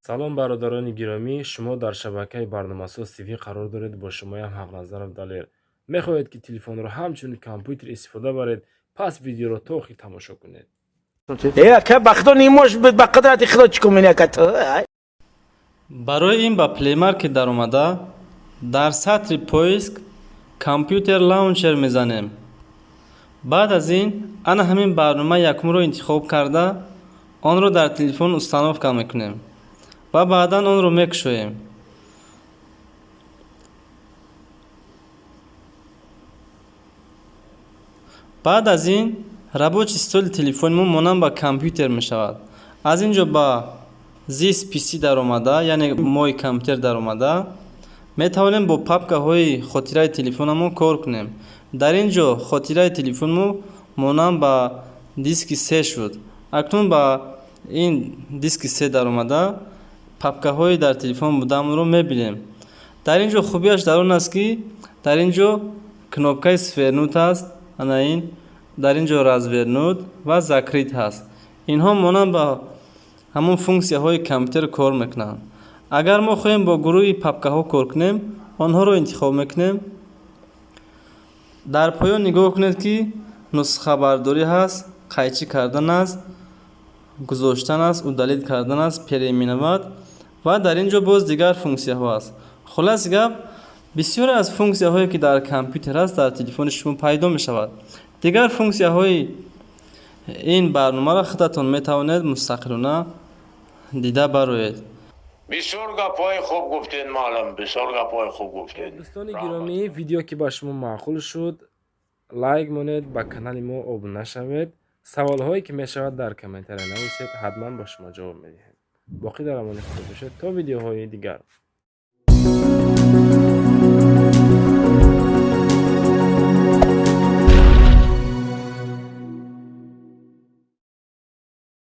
Салом, бародарони гиромӣ! Шумо дар шабакаи Барномасоз ТВ қарор доред. Бо шумоям Ҳақназаров Далер. Мехоҳед, ки телефонро ҳамчун компютер истифода баред? Пас видеоро то охир тамошо кунед. Э, ака, ба худо не может быть, ба қудрати худо чӣ кун ака ту? Барои ин ба Play Market даромада, дар сатри поиск «Компютер Launcher» мезанем. Баъд аз ин ана ҳамин барномаи якумро интихоб карда, онро дар телефон установка мекунем ва баъдан онро мекушоем. Баъд аз ин рабочий столи телефони мо монанд ба компютер мешавад. Аз ин ҷо ба This PC даромада, яъне «Мой компютер» даромада, метавонем бо папкаҳои хотираи телефонамон кор кунем. Дар ин ҷо хотираи телефонмо монанд ба диски се шуд. Акнун ба ин диски се даромада, папкаҳои дар телефон будаамонро мебинем. Дар ин ҷо хубиаш дар он аст, ки дар ин ҷо кнопкаи «Свернуть» аст. Ана ин дар ин ҷо «Развернуть» ва «Закрыть» ҳаст. Инҳо монанд ба ҳамон функсияҳои компютер кор мекунанд. Агар мо хоҳем бо гурӯҳи папкаҳо кор кунем, онҳоро интихоб мекунем. Дар поён нигоҳ кунед, ки нусхабардорӣ ҳаст, қайчӣ кардан аст, гузоштан аст, удалить кардан аст, переименовать ва дар ин ҷо боз дигар функсияҳо аст. Хулоси гап, бисёре аз функсияҳое, ки дар компютер ҳаст, дар телефони шумо пайдо мешавад. Дигар функсияҳои ин барномаро худатон метавонед мустақилона дида бароед. Бисёр гапҳои хуб гуфтед, маълим, бисёр гапҳои хуб гуфтед. Дӯстони гиромӣ, видео ки ба шумо маъқул шуд, лайк монед, ба канали мо обуна шавед. Саволҳое ки мешавад, дар комментария нависед, ҳатман ба шумо ҷавоб медиҳем. Боқӣ дар амони худо бошед то видеоҳои дигар.